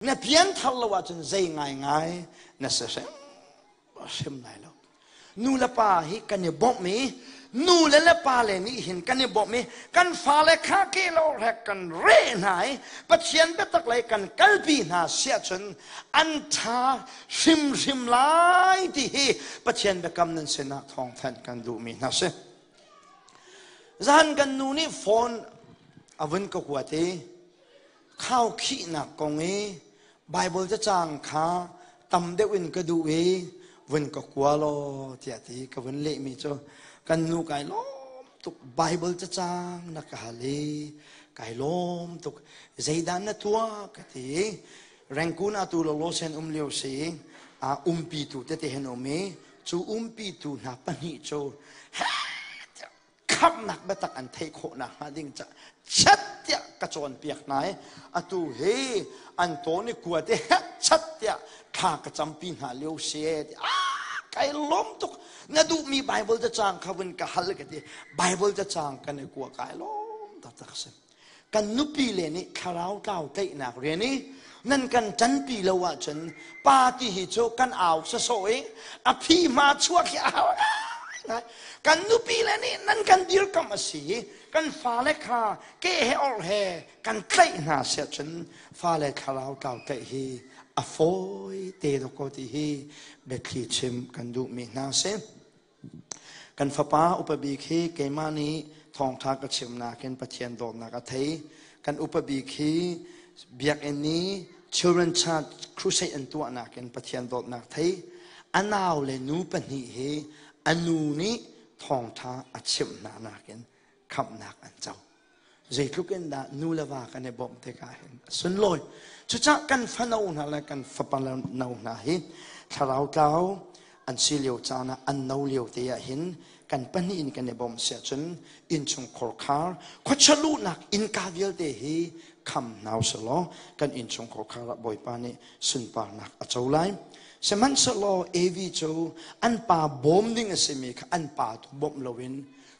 Na pianthar lo ahcun zei ngaingai na si hrim hrim lai lo. Nu le pa hi kan i bawmh i nu le le pa le nih hin kan i bawmh i kan fale kha ke lo rek kan re hna i Pathian biatak lei kan kalpi hna siah cun an ṭha hrimhrim lai ti hi Pathian biakam nan sinah thawngthanh kan duhmi hna si. Zan kan nu nih phone a vun ka kuat i khaukhihnak kong i Baibal cacang kha tam deuh in ka duh i vun ka kua law tiah ti ka vun lehmi cu kan nu kai lawm tuk Baibal cacang na ka hal i kai lawm tuk zeidah na tuah ka ti Rangoon atu lo sen um lio si a umpi tu tete hen um i cu umpi tu hna pahnih cu khamhnak biatak an theih khawh nakhnga ding ca chat tiah ka cawnpiak hna i atu hi an tawn i kua te chat tiah thla ka campi hna lio si ah kai lawm tuk na duhmi Bible cacang kha vun ka hal ka ti Bible cacang kan i kua kai lawm taktak si kan nupi le nih thlarau tlau tlaihnak rian i nan kan ṭanpi lo ahcun pa ti hi cu kan au sasawh i a phi hma chuak hi a hau kan nupi le nih nan kan dirkamh a si i kan fale kha ke he or he kan tlaih hna siah cun fale thlarau tlau tlaih hi a fawi te dawkaw ti hi biathli chim kan duhmi hna si. Kan fapa upa bik hi keimah nih thawngṭha ka chimnak in Pathian dawtnak a thei. Kan upa bik hi biakinn i Children Church Crusade an tuahnak in Pathian dawtnak thei. A nau le nu pahnih hi a nu nih thawngṭha a chimh hna nakin khamhnak an co. Zeitluk in dah nu le va kan i bawmh tikah hin a sunlawi. Cucah kan fano hna le kan fapa no hna hi thlarau tlau an si lio caan ah an no lio te ah hin kan pahnih in kan i bawmh siah cun innchung khorkhar khuachia luhnak innka vialte hi kham hna usih kan innchung khorkhar ah Bawipa nih sunparnak a co lai. Sihmanhsehlaw Evi cu an pa bawm ding a simi kha an pa tu bawmh loin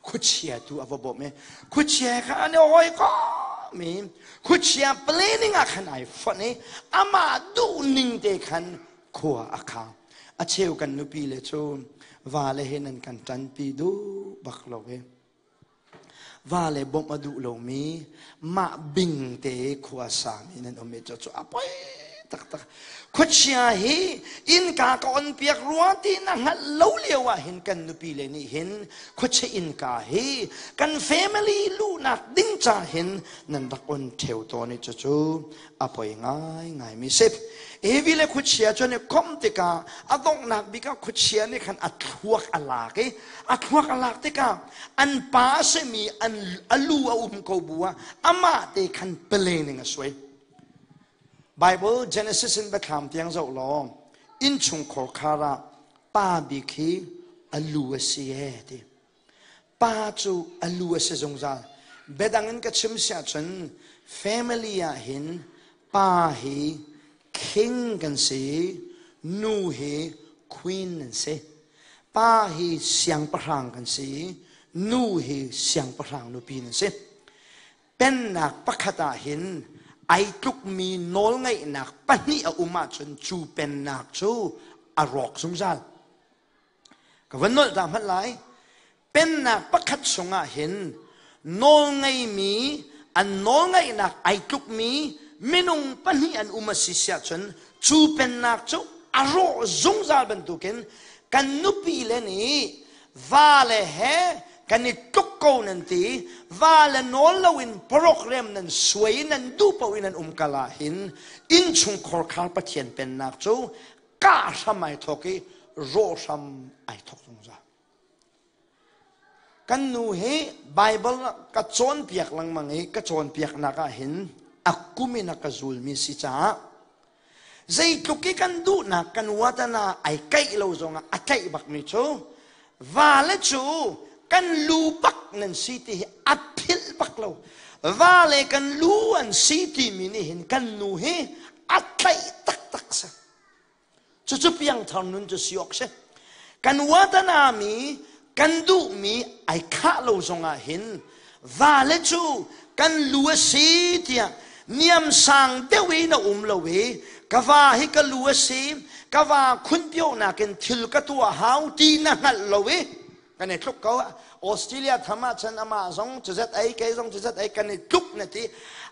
khuachia tu a va bawmh i khuachia kha an i hawikom i khuachia planning ah khan ai fonh i amah duh ning te khan khua a khang a cheu kan nupi le cu va le he nan kan ṭanpi duh bak lo i va le bawmh a duh lomi mah bing te khua sami nan um i cu cu a poi taktak khuachia hi innka ka on piak rua ti na hngalh lo lio ah hin kan nupi le nih hin khuachia innka hi kan family luhnak ding ca hin nan rak on theu tawn i cucu a poi ngai ngai mi si Evi le khuachia cu an i komh tikah a donghnak bik ah khuachia nih khan a thluak a lak i a thluak a lak tikah an pa a simi an a lu a um ko bu ah amah te khan planning a suai Bible Genesis in biathlam tiang zoh law innchungkhar khar ah pa bik hi a lu a si e ti. Pa cu a lu a si zungzal. Biadang in ka chim siah cun family ah hin pa hi king kan si, nu hi queen an si. Pa hi siangpahrang kan si, nu hi siangpahrang nupi nan si. Pennak pakhat ah hin ai tlukmi nawlngeihnak pahnih a um ahcun cu pennak cu a rawk zungzal. Ka van nolh ta hmanh lai. Pennak pakhat chungah hin nawlngeimi an nawlngeihnak ai tlukmi minung pahnih an um a si siah cun cu pennak cu a rawh zungzal bantukin kan nupi le nih vale he kan i tluk ko nan ti va le nawl loin program nan suai nan duh paoh in nan um kal ah hin innchungkhar khar Pathian pennak cu kah hram ai thawk i rawh hram ai thawk zungzal kan nu hi Bible ka cawnpiak lengmang i ka cawnpiaknak ah hin a kum in a ka zulmi si caah Zeitluk i kan duhnak kan uatana ai kaih lo zongah a tlaih bakmi cu vale cu kan lu bak nan si ti hi a philh bak lo. Vale kan lu an si timi nih hin kan nu hi a tlaih taktak si. Cucu piangthar nun cu si awk si. Kan uatana mi kan duhmi ai khah lo zongah hin vale cu kan lu a si tiah. Niamsang deuh in a um lo i ka va hi ka lu a si, ka va khunpionak in thil ka tuah hau ti na hngalh lo i kan i tluk ko. Australia tham ah cun amah zong cuzat ei kei zong cuzat ei kan i tluk na ti.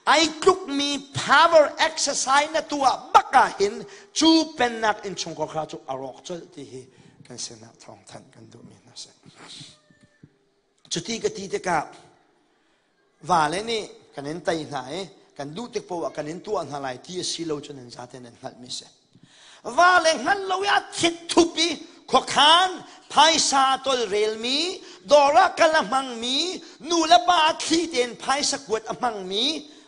Ai tlukmi power exercise na tuah bak ah hin cu pennak innchungkhar kha cu a rawk colh ti hi kan sinah thawngthanh kan duhmi hna si. Cuti ka ti tikah vale nih kan in tei hna i kan duh tik paoh ah kan in tuah hna lai ti a si lo cu nan zate nan hngalhmi si. Vale hngalh lo i a thit thup i khuakhan phaisa tolrelmi dawr ah kal a hmangmi nu le pa thli tein phaisa kuat a hmangmi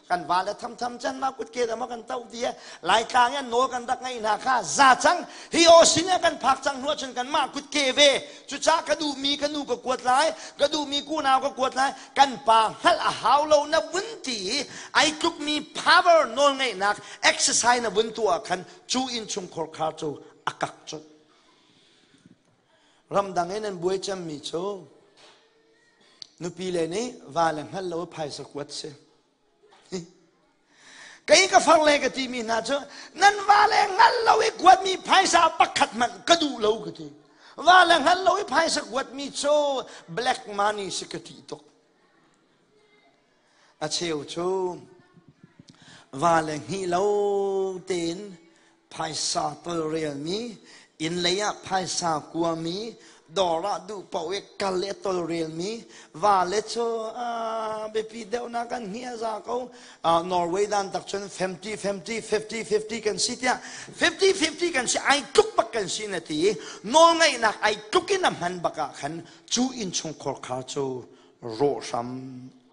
kan va le thamtham chan ma kut ke da ma kan to ti laitlang in nawl kan rak ngai hna kha za cang hi o sin kan phak cang hnu cun kan mah kut ke ve cuca ka duh mi ka nu ka kuat lai ka duh mi ku nau ka kuat lai kan pa hngalh a hau lo na vun ti ai tluk mi power nawl ngeihnak exercise na vun tu ah khan cu in chung khor khar cu a kak cut ramdang in an buai cem mi cu Nupi le nih va le hngal lo phaisa kuat si. Kei ka far le ka timi hna cu nan va le hngal lo i kuatmi phaisa pakhat hmanh ka duh lo ka ti. Va le hngal lo i phaisa kuatmi cu black money si ka ti tuk. A cheu cu va le hngih lo tein phaisa tolrelmi, inn lei ah phaisa kuami, dawr ah duh paoh i kal le tolrelmi, va le cu biapi deuhnak kan hngih a za ko. Norway dan tak cun 50 50 50 50 kan si tiah 50 50 kan si ai tluk bak kan si na ti i nawlngeihnak ai tluk in a hman bak ah khan cu innchungkhar khar cu rawh hram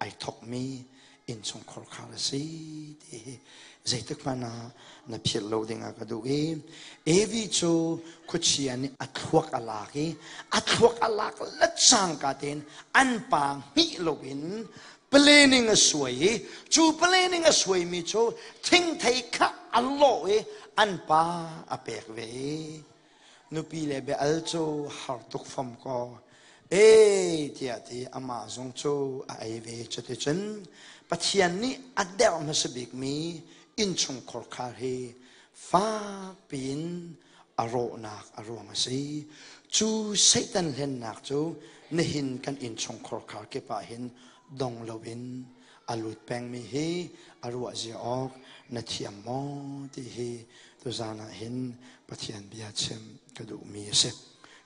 ai thokmi innchungkhar khar a si ti hi zeitik hmanh ah na philh lo ding ah ka duh i Evi cu khuachia nih a thluak a lak i a thluak a lak le cangka tein an pa hngih loin planning a suai i cu planning a suaimi cu thingthei kha a lawh i an pa a pek ve i Nupi le bia-al cu har tuk fom kaw, ee tiah ti amah zong cu a ei ve. Cuticun Pathian nih a derh hmasa bikmi innchungkhar khar hi fak piin a rawhnak a ruang a si. Cu Satan hlennak cu nihin kan innchungkhar khar kip ah hin dong loin a lut pengmi hi a ruah zia awk na thiam maw ti hi tuzaan ah hin Pathian bia chim ka duhmi a si.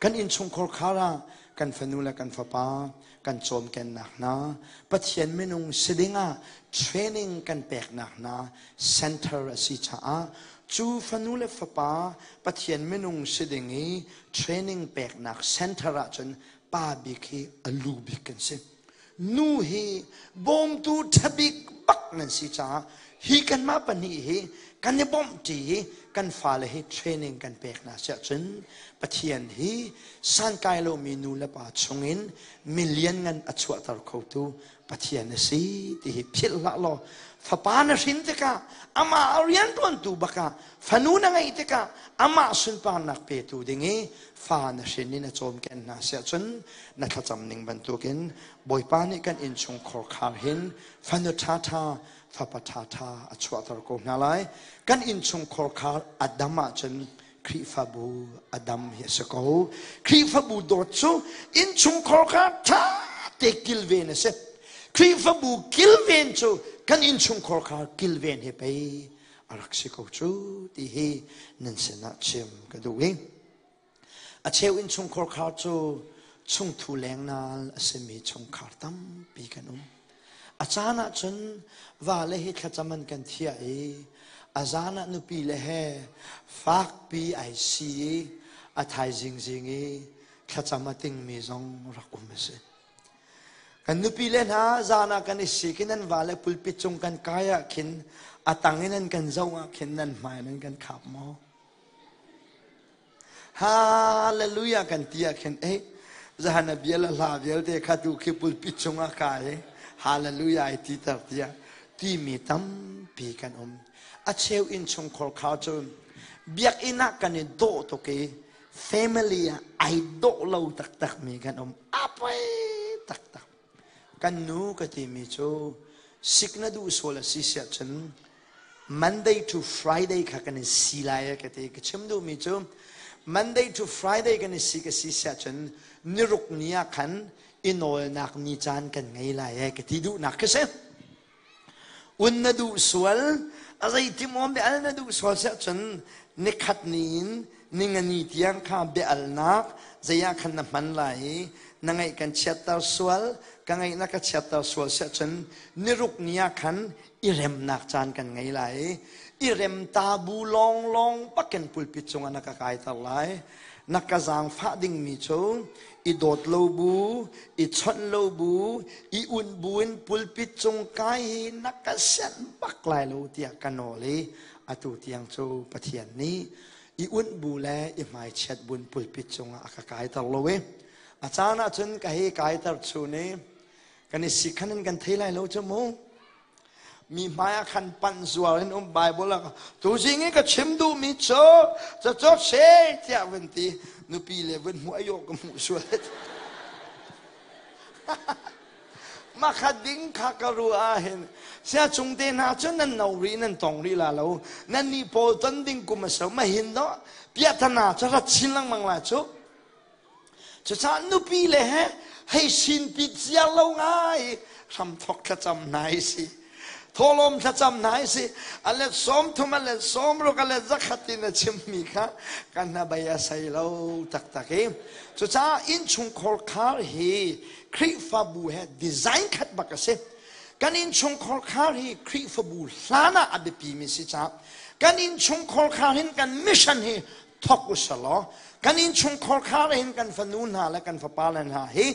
Kan innchungkhar khar ah kan fanu le kan fapa kan cawmkennak hna Pathian minung si dingah training kan peknak hna center a si caah cu fanu le fapa Pathian minung si ding i training peknak center ahcun pa bik hi a lu bik kan si. Nu hi bawmtu ṭhabik bak nan si caah hi kanmah pahnih hi kan i bawmhṭi i kan fale hi training kan pek hna siah cun Pathian hi santlai lomi nu le pa chungin mi lianngan a chuahter khotu Pathian a si ti hi philh hlah law fapa na hrin tikah amah a rianṭuantu bakah fanu na ngeih tikah amah sunparnak petu ding i fa na hrin in a cawmken hna siah cun na thlacam ning bantukin Bawipa nih kan innchungkhar khar hin fanu ṭhaṭha fapa ṭhaṭha a chuahter ko hna lai kan innchungkhar khar a dam ahcun Khrihfabu a dam hi a si ko Khrihfabu dawt cu innchungkhar khar ṭha te kilven a si Khrihfabu kilven cu kan innchungkhar khar kilven hi pei a rak si ko cu ti hi nan sinah chim ka duh i A cheu innchungkhar khar cu chungthu lengnal a simi chungkhar tampi kan um. A caan ahcun vale hi thlacam an kan thiah i a zan ah nupi le he fakpi ai si i a thaizing zing i thlacam a tingmi zong rak um a si. Kan nupi le hna zan ah kan i sik i nan vale pulpit cung kan kai ah khin a tang in an kan zoh ah khin nan hmai nan kan khap maw? Hallelujah kan ti ah khin eh zahan a bia le hla vialte kha tu khi pulpit cungah kai hallelujah ai ti ter tiah timi tampi kan um. A cheu innchungkhar kha cu biakinn ah kan i dawh tuk i family ah ai dawh lo taktak mi kan um. A poi taktak. Kan nu ka timi cu sik na duh sual a si siah cun. Monday to Friday kha kan i si lai ka ti. Ka chim duhmi cu Monday to Friday kan i si ka si siah cun niruk ni ah khan i nawlnak ni caan kan ngei lai e ka ti duhnak ka si. Un na duh sual, a zeitim bia al na duh sual siah cun nikhat ni in ningani tiang kha bia alnak zei ah khan na hman lai i na ngaih kan chiatter sual, ka ngaih na ka chiatter sual siah cun niruk ni ah khan i remnak caan kan ngei lai i i rem ta bu lawnglawng bakin pulpit cungah na ka kaiter lai. Na ka zaangfah dingmi cu i dawt lo bu, i chawnh lo bu, i unh bu in pulpit cung kai hi na ka sianh bak lai lo tiah ka nawl i atu tiang cu Pathian nih i unh bu le i hmaichiat buin pulpit cungah a ka kaiter lo i a caan ahcun ka hei kaiter chun i kan i sikhan in kan thei lai lo cu mu. Mi hmai ah khan panh zuar in um Bible ah tuzing i ka chim duhmi cu cacawk she tiah vun ti nupi le vun hmuh ayo ka hmuh sual. Makha ding kha ka ruah ah hin sia chung te hna cu nan no ri nan tong ri la lo nan ni pawl ton ding kum a so ma hin do piahtana cu rat chin lengmang la cu. Cucaah nupi le he hei sinpi ciar lo ngai hramthok thlacam hna hi si. Thawhlawm thlacam hna hi si. A let 30 a let 60 a let 100 in a chimmi kha kan hnabei a sei lo taktak i. Cucaah innchungkhar khar hi Khrihfabu he design khat bak a si. Kan innchungkhar khar hi Khrihfabu hlan ah a biapimi si caah kan innchungkhar khar hin kan mission hi thok u selaw kan innchungkhar khar hin kan fanu hna le kan fapa le hna hi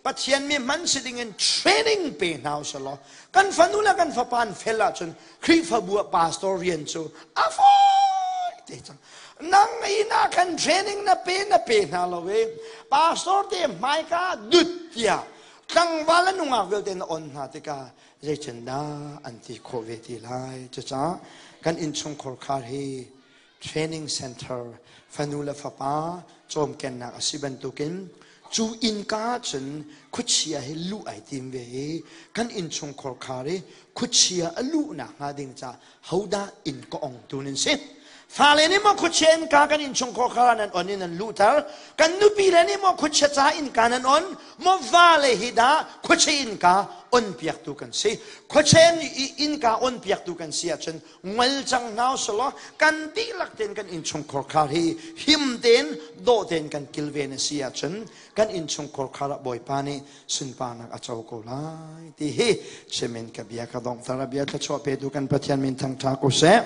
Pathian mi hman si ding in training pe hna u selaw kan fanu le kan fapa an fel ahcun Khrihfabu ah pastor rian cu a fawi te cang. Nang inn ah khan training na pe na pe hna lo i pastor te hmaika dut tiah tlangval le nungak vialte na on hna tikah zeitindah an ti khawh ve ti lai? Cucaah kan innchungkhar khar hi training center fanu le fapa cawmkennak a si bantukin cu innka cun khuachia hi luh ai tim ve i kan innchungkhar khar i khuachia a luhnak hnga ding ca hodah inn ka ong tu nan si? Fale nih maw khuachia innka kan innchungkhar khar ah nan on in nan luhter? Kan nupi le nih maw khuachia ca innka nan on? Maw vale hi dah khuachia innka on piaktu kan si? Khuachia innka on piaktu kan si ahcun ngol cang hna usulaw kan dihlak tein kan innchungkhar khar hi him tein dawh tein kan kilven a si ahcun kan innchungkhar khar ah Bawipa nih sunparnak a co ko lai ti hi chimin ka bia ka donghter. A bia thluachuah petu kan Pathian min thangṭha ko seh.